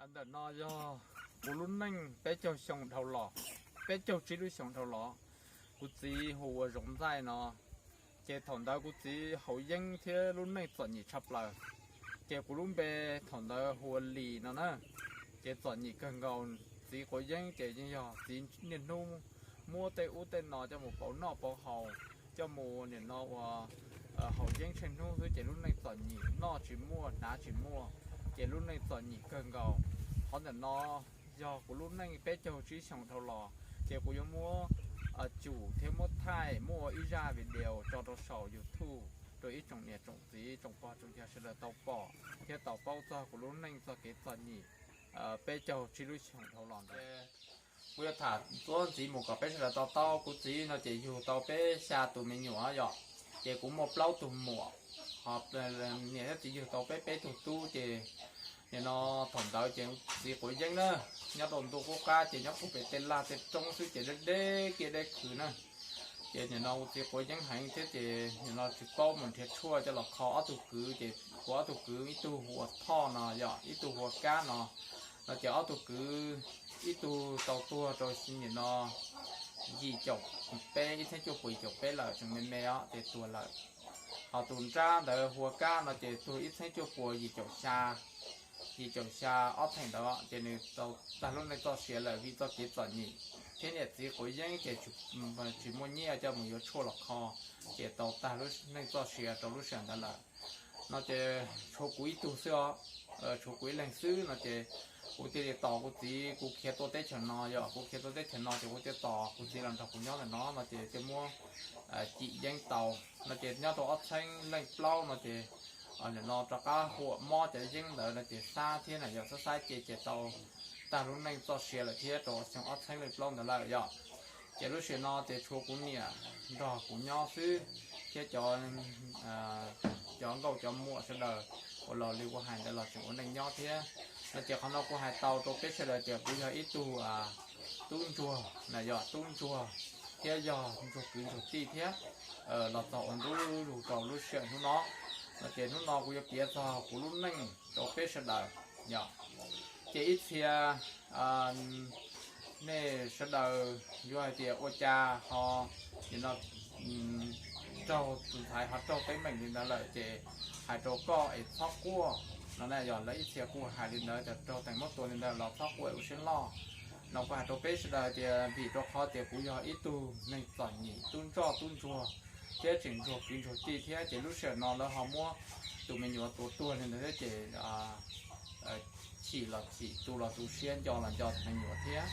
Ntawm no yog kuv lub neej peb caug xyoo dhau los, peb caug tsib lub xyoo dhau los. Kuv txiv hu ua Zoov Ntxaij no, ces thaum ntawd kuv txiv haus yeeb thiab lub neej txom nyem tshaj plaws. Ces kuv lub npe thaum ntawd hu ua Lis no na, ces txom nyem kawg nkaus. Txiv quav yeeb ces yeej yog txiv niaj hnub muab tej ub tej no coj mus pauv noj pauv haus, coj mus nim no ua haus yeeb tsheej hnub xwb ces lub neej txom nyem, noj tsis muaj hnav tsis muaj, ces lub neej txom nyem kawg nkaus. Qhov ntawm no yog kuv lub neej peb caug tsib xyoos dhau los, ces kuv yuav muab tsum thiab muab thaij muab ua ib zaj video tso rau saum YouTube rau ib tsoom niam tsoom txiv tsoom pog tsoom yawg sawv daws tau pom thiab tau paub txog kuv lub neej txoj kev txom nyem peb caug tsib lub xyoos dhau los ntawd. Kuv yuav tham txuas ntxiv mus kom peb sawv daws to taub. Kuv txiv no ces yug tau peb xya tus me nyuam yom, ces kuv muaj plaub tug muam, ho niam thiab txiv yug tau peb peb tug tub. Ces nim no thaum ntawd ces txiv quav yeeb na, nyob rau ntuj qub qab ces nyob puag pem tej laj tej roob xwb ces deb deb kiaj deb khwv na. Ces nim no kuv txiv quav yeeb heev thiab ces nim no tsis paub mus nrhiav tshuaj coj los kho ob tug kwv. Ces kuv ob tug kwv ib tug hu ua Thoj no yom, ib tug hu ua Kab no, no ces ob tug kwv ib tug tau tuag rau nim no yim caum peb, ib txhiab cuaj puas yim caum peb lawm, tseem me me os ces tuag lawm. Ho tus nrab ntawd hu ua Kab no ces tuag ib txhiab cuaj puas yim caum xya, yim caum xya ob theem ntawd ces nws tau tag lub neej txoj sia lawm vim txoj kev txom nyem thiab niam txiv quav yeeb ces tsis muaj nyiaj coj mus yuav tshuaj los kho, ces tau tag lub neej txoj sia rau lub sij hawm ntawd lawm. No ces tshuav kuv ib tug xwb os, tshuav kuv ib leeg xwb no ces kuv thiaj li tos kuv txiv, kuv khiav tuaj teb chaws no yom, kuv khiav tuaj teb chaws no ces kuv thiaj tos kuv txiv los nrog kuv nyob ntawm no no ces thiaj muab cim yeeb tau. No ces nyob rau ob txhiab leej plaub no ces nim no rov qab huam mob cov yeeb ntawd no ces xab thiab na yom, xab xab ces ces tau tag lub neej txoj sia lawm thiab rau xyoo ob txhiab leej plaub ntawd lawm yom. Ces lub sij hawm no ces tshuav kuv niam nrog kuv nyob xwb thiab cov cov nkauj cov muam sawv daws uas los li kuv hais ntawd los tseem ua neej nyob thiab. No ces qhov no kuv hais tau rau peb sawv daws tias kuv yog ib tug tub ntsuag na yom, tub ntsuag thiab yog ntsuag kwv ntsuag tij thiab los txog ua ntu zus rau lub sij hawm hnub no. No ces hnub no kuv yuav piav txog kuv lub neej rau peb sawv daws yom. Ces ib txhia nej sawv daws yuav hais tias ua cas ho nim no raug tus ntxhais ho raug teeb meem li ntawd lawm ces hais rau koj es txhob quaj no na. Yog lawv ib txhia kuj hais li ntawd, raug teem muab tua li ntawd los txhob quaj es ua siab loj. No kuv hais rau peb sawv daws tias vim rau qhov tias kuv yog ib tug neeg txom nyem, tub ntsoj tub ntsuag thiab tseem ntsuag kwv ntsuag tij thiab ces lub sij hawm no lawv ho muab tus me nyuam tua tuag li ntawd thiab ces chim los chim, tu los tu siab, nco los nco tus me nyuam thiab.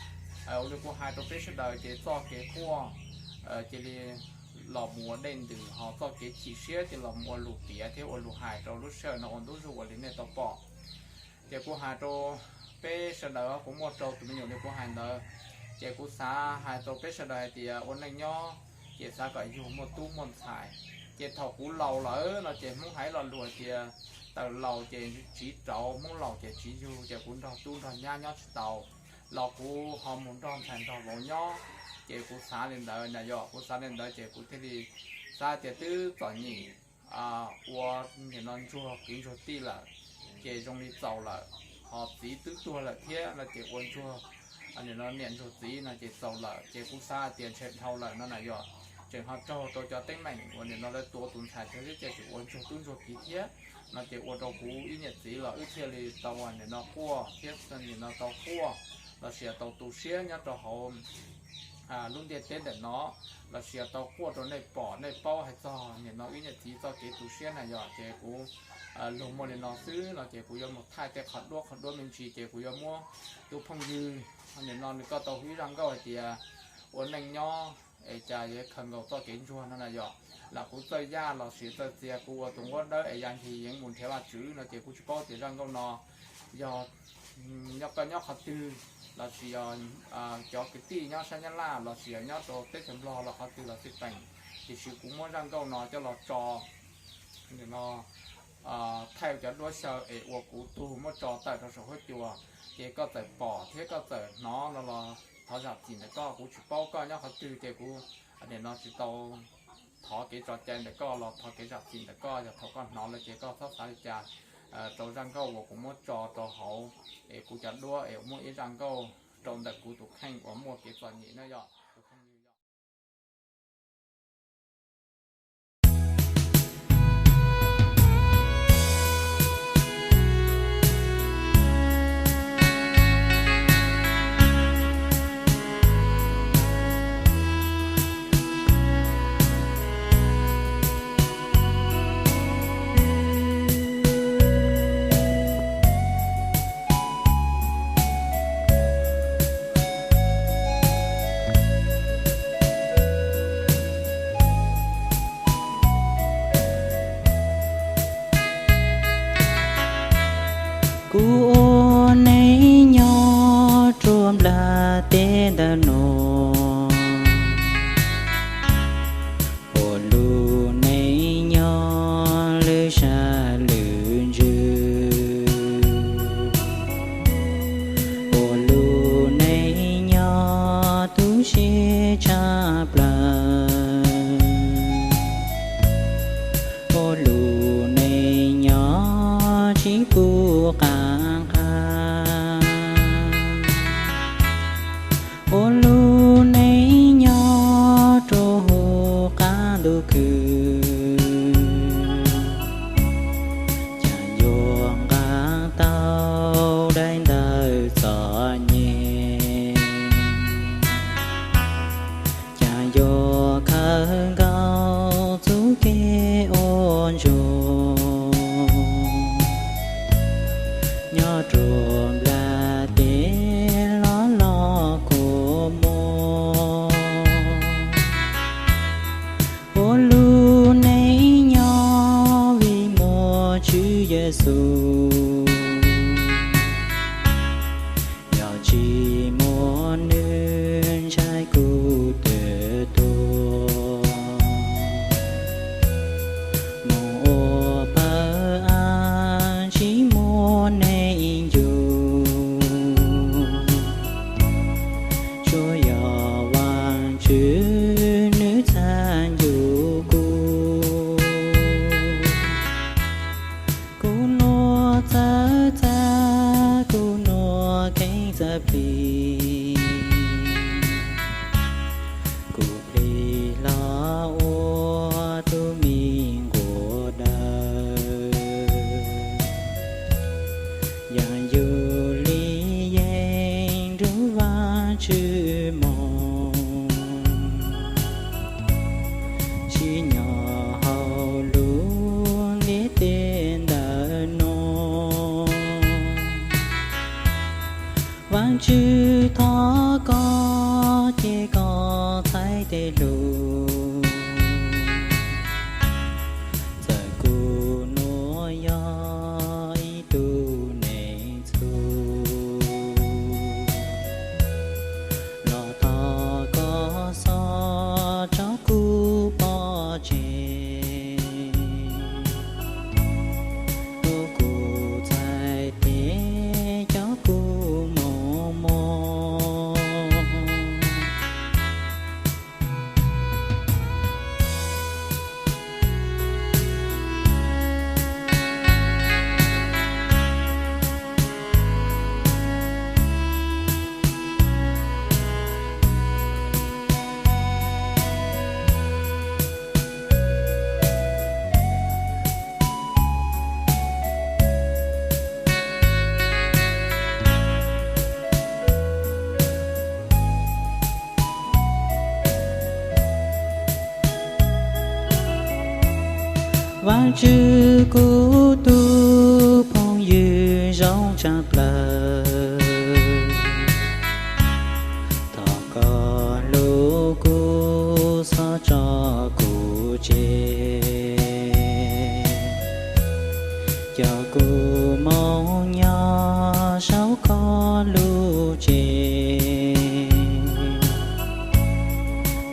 Ua li kuv hais rau peb sawv daws ces txoj kev quaj cia li los mus ua dej ntws, ho txoj kev chim siab cia li los mus ua lus piav thiab ua lus hais rau lub sij hawm no ua ntu zus ua li nej tau pom. Ces kuv hais rau peb sawv daws, kuv muaj rau tus me nyuam li kuv hais ntawd, ces kuv xav hais rau peb sawv daws hais tias ua neej nyob ces xav kom yug muaj tub muaj ntxhais. Ces thaum kuv laus lawm no ces Hmoob hais lo lus hais tias tawm laus ces tsiv rauv, Hmoob laus ces tsiv yug, ces kuv nrog tub nrog nyab nyob tsis tau los kuv ho mus nrog ntxhais nrog vauv nyob. Ces kuv xav li ntawd na yom, kuv xav li ntawd ces kuv thiaj li xav tias twb txom nyem ua nim no ntsuag kwv ntsuag tij lawm ces zoo li txaus lawm, ho txiv twb tuag lawm thiab no ces ua ntsuag nim no niam ntsuag txiv no ces txaus lawm. Ces kuv xav tias ntshe dhau lawm no na yom, tseem ho raug rau cov teeb meem uas nim no lawv tua tus ntxhais thiab ces tseem ua ntsuag tub ntsuag kiv thiab no ces ua rau kuv ib niam txiv los wb thiaj li tau ua nim no quaj thiab nim no tau quaj los sis tau tu siab nyob rau hauv lub ntiaj teb ntawm no los sis tau quaj rau nej pom nej paub hais txog nim no wb niam txiv txoj kev tu siab na yom. Ces kuv lug muaj li no xwb no ces kuv yuav mus thaij tej qhov duab qhov duab me ntsis ces kuv yuav muab tus phooj ywg nim no nws koj tau hu ib zaj nkauj hais tias ua neej nyob es cas yuav khaws nkaus txoj kev ntsuag no na yom. Lam kuv txawj yaj los sis txawj txias kuv ua tus nquab dawb es ya ncig yeev mus nrhiav Vajtswv no ces kuv tsis paub tias zaj nkauj no yog nyob koj nyob qhov twg los sis yog cov kwv tij nyob sab Nyab Laj los sis yog nyob rau teb chaws Nplog los qhov twg los xij peem, tiam sis kuv muab zaj nkauj no coj los tso no thaij cov duab xyaw es ua kuv tug muab tso tawm rau saum huab cua. Ces koj txawm pom thiab koj txawm hnov no los thov zam txim ntawm koj, kuv tsis paub koj nyob qhov twg ces kuv nim no tsis tau thov kev tso cai ntawm koj los thov kev zam txim ntawm koj. Yog thaum koj hnov lawm ces koj txhob xav li cas. rau zaj nkauj uas kuv muab tso rau hauv es kuv cov duab es muaj ib zaj nkauj rau ntawm kuv tus kheej uas muaj kev txom nyem na yom. Kuv ua neej nyob rua nplaj teb ntawm no, ua lub neej nyob lwj sab lwj ntsws, ua lub neej nyob tu siab tshaj plaws, ua lub neej nyob tsis pub qab nqa, ua lub neej nyob rua huv qab ntuj khwb, cas yuav nqa tau dai ntawm txom nyem, cas yuav khawb nkaus txuj kev ua ntsuag, nyob rua nplaj teb los los kua muag, ua lub neej nyob vim muaj Tswv Yexus, yog tsis muaj nws ntshai kuv twb tuag mus ua pawg av tsis muaj neeg ncu, tsuas yog Vaajtswv nws txhaj ncu kuv. Kuv nuav txawv txav, kuv nuav kheev txawv plig, kuv plig hlo ua tug me nquas dawb, yaam yug li yeej nrug Vaajtswv moog, tsim nyog hauv lub ntiaj teb ntawm no. Vaajtswv thov koj cia koj txhais tes hlub, txawm kuv nuav yog ib tug neeg txhum, los thov koj xob tso kuv pov tseg, tub kuv txhais tes coj kuv moog muag. Vaajtswv, kuv tug phooj ywg zoo tshaj plawg, thov koj hlub kuv, xob tso kuv tseg, coj kuv moog nyob saum koj lub tsev,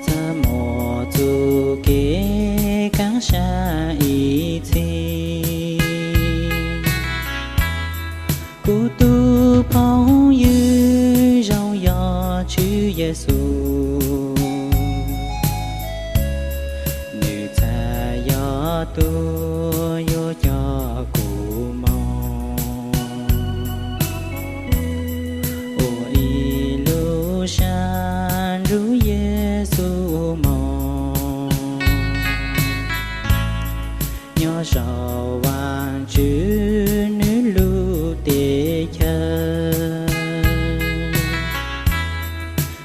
txaj muag txuj kev kaaj sab ib txhis. Kuv tug phooj ywg zoo yog Tswv Yexus, nws txhad yog tug yuav coj kuv moog. Saum Vaajtswv nwg lub teb chaws,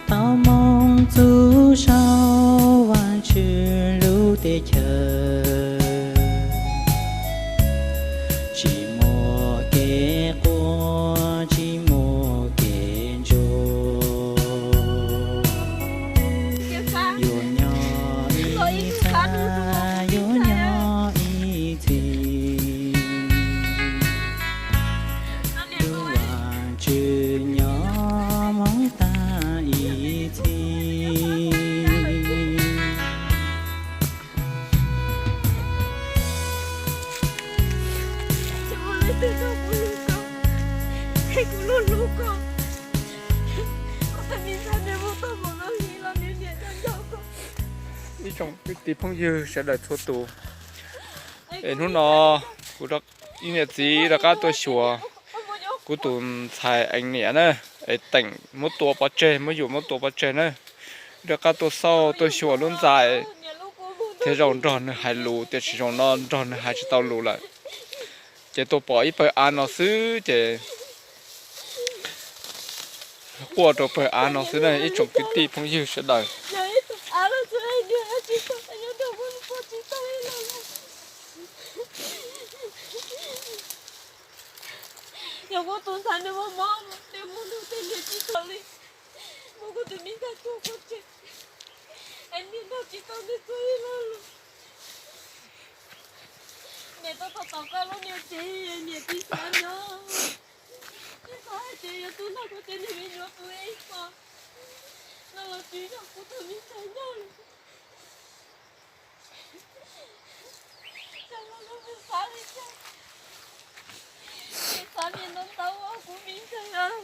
tau moog txug saum Vaajtswv lub teb chaws, tsi muaj kev quaj, tsi muaj kev ntsuag. Yuav nyob ib txha, yuav nyob ib txhis, lub Vaajtswv nyob moog taag ib txhis. Ib tsoom kwv tij phooj ywg sawv daws txhua tus, es hnub no kuv ib niam txiv rov qab tuaj xyuas kuv tus ntxhais ees niam na, es teem muab tua pov tseg, muab yuam muab tua pov tseg na. Rov qab tuaj xauj tuaj xyuas lub ntxa, thiaj zoo nrog nws hais lus, tiam sis zaum no nrog nws hais tsis tau lus lawm. Ces tuaj pom ib pawg av no xwb ces quaj rau pawg av no xwb na ib tsoom kwv tij phooj ywg sawv daws. Yog kuv tus ntxhais nws mob mob, nws mus nrug tej niam tsis tau li, muab kuv tus me ntxhais tua pov tseg, es niam nrog tsis tau nws txhua ib lo lus. Niam tuaj tau tom koj lub niag tsev, niam tsis xav nyob, tsis xav hais tias yuav tuaj nrog kuv cov niag me nyuam pw ib hmo no los tsis yog kuv tus me ntxhais nyob lawm. Xav li cas, xav li ntau ntau kuv me ntxhais.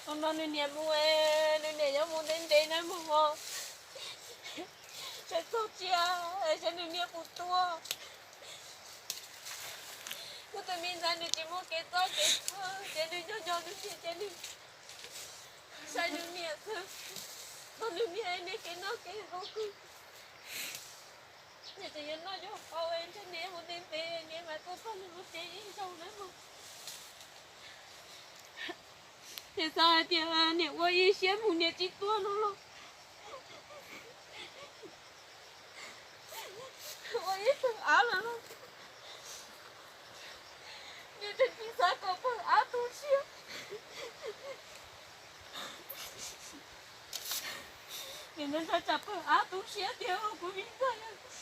Hnub no nws niam mus, nws niam yuav mus ntev ntev na mog, saib txog tsiab saib nws niam puas tuaj. Kuv tus me ntxhais nws tsis muaj kev txob kev txhawj ces nws nyob nyob nws niam ces nws saib nws niam xwb, txog nws niam niam kev noj kev haus kawg. Niam tseem yuav noj yuav haus, ntshe niam mus ntev ntev niam mam tuaj txog nws lub tsev ib zaug na mog. Niam xav hais tias niam ua ib siab mus niam tsis tuaj no los ua ib pawg av lawm los, niam tseem tsis xav kom pawg av tu siab. Niam ntshai tsam pawg av tu siab tiag kuv me ntxhais.